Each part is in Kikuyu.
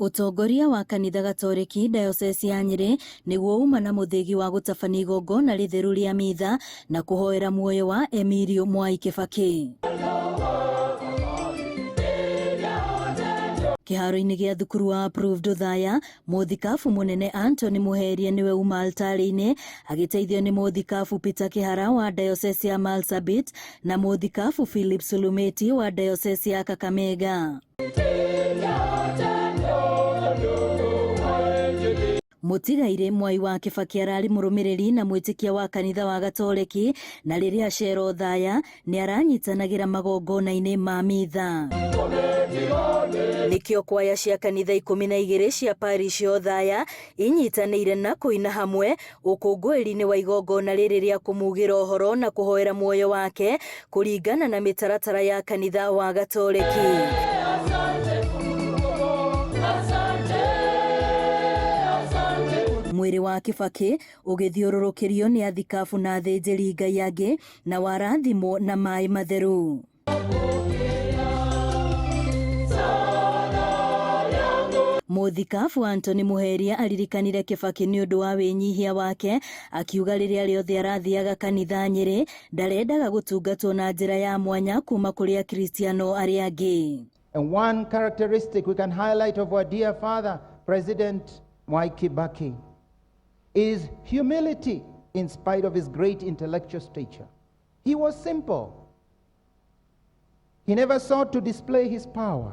Ũtongoria wa kanitha Gatoreki Diocese ya Nyĩrĩ nĩguo uma na mũthĩgi wa gũtabania igongona rĩtheru rĩa mitha na kũhoera muoyo wa Emilio Mwai Kibaki. Kĩharo-inĩ gĩa thukuru wa Approved Othaya, mũthikabu mũnene Anthony Muheria nĩwe uma altarĩ-inĩ agĩteithio nĩ mũthikabu Peter Kĩhara wa Diocese ya Marsabit na mũthikabu Philip Sulumeti wa Diocese ya Kakamega. Mũtigairĩ Mwai wa Kibaki ararĩ mũrũmĩrĩri na mwĩtĩkia wa kanitha wa Gatoreki na rĩrĩa acera Othaya nĩ aranyitanagĩra magongona-inĩ ma mitha. Nĩkĩo kwaya cia kanitha 12 cia parish ya Othaya inyitanĩire na kũina hamwe ũkũngũĩri-inĩ wa igongona rĩrĩ rĩa kũmugĩra ũhoro na kũhoera muoyo wake kũringana na mĩtaratara ya kanitha wa Gatoreki. Mwĩrĩ wa Kibaki ũgĩthiũrũrũkĩrio nĩ athikabu na athĩnjĩri Ngai angĩ na warathimwo na maĩ matheru. Mũthikabu Anthony Muheria aririkanire Kibaki nĩ ũndũ wa wĩnyihia wake, akiuga rĩrĩa rĩothe arathiaga kanitha Nyĩrĩ ndarendaga gũtungatwo na njĩra ya mwanya kuma kũrĩ Akristiano arĩa angĩ. And one characteristic we can highlight of our dear father, President Mwai Kibaki, is humility in spite of his great intellectual stature. He was simple. He never sought to display his power.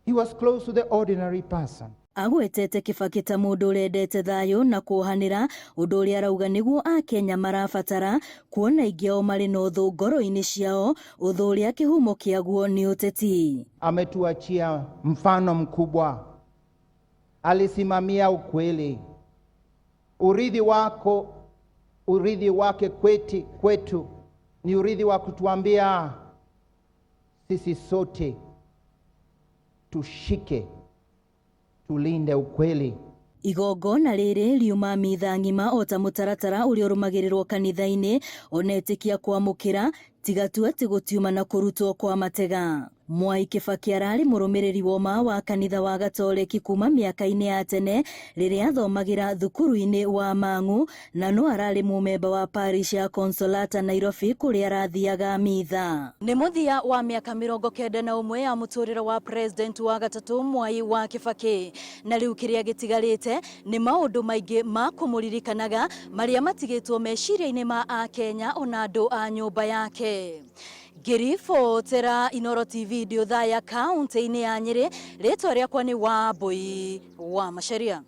He was close to the ordinary person. Agwetete Kibaki ta mũndũ ũrendete thayũ na kuohanĩra, ũndũ ũrĩa arauga nĩguo Akenya marabatara, kuona aingĩ ao marĩ na ũthũ ngoro-inĩ ciao, ũthũ ũrĩa kĩhumo kĩaguo nĩ ũteti. Ametuachia mfano mkubwa, alisimamia ukweli. Urithi wako, urithi wake kweti, kwetu ni urithi wa kutuambia sisi sote tushike, tulinde ukweli. Igongona rĩrĩ riuma mitha ng'ima o ta mũtaratara ũrĩa ũrũmagĩrĩrwo kanitha-inĩ, ona etĩkia kwamũkĩra tiga tu atĩ gũtiuma na kũrutwo kwa matega. Mwai Kibaki ararĩ mũrũmĩrĩri woma wa kanitha wa Gatoreki kuma mĩaka-inĩ ya tene rĩrĩa athomagĩra thukuru-inĩ wa Mang'u na no ararĩ mũmemba wa parish ya Consolata Nairobi kũrĩa arathiaga mitha. Nĩ mũthia wa mĩaka 91 ya mũtũrĩre wa president wa gatatũ Mwai wa Kibaki, na rĩu kĩrĩa gĩtigarĩte nĩ maũndũ maingĩ ma kũmũririkanaga marĩa matigĩtwo meciria-inĩ ma Akenya ona andũ a nyũmba yake. Ngĩribotera Inooro TV ndĩ Othaya kaunti-inĩ ya Nyĩrĩ, rĩtwa rĩakwa nĩ Wambui wa Macharia.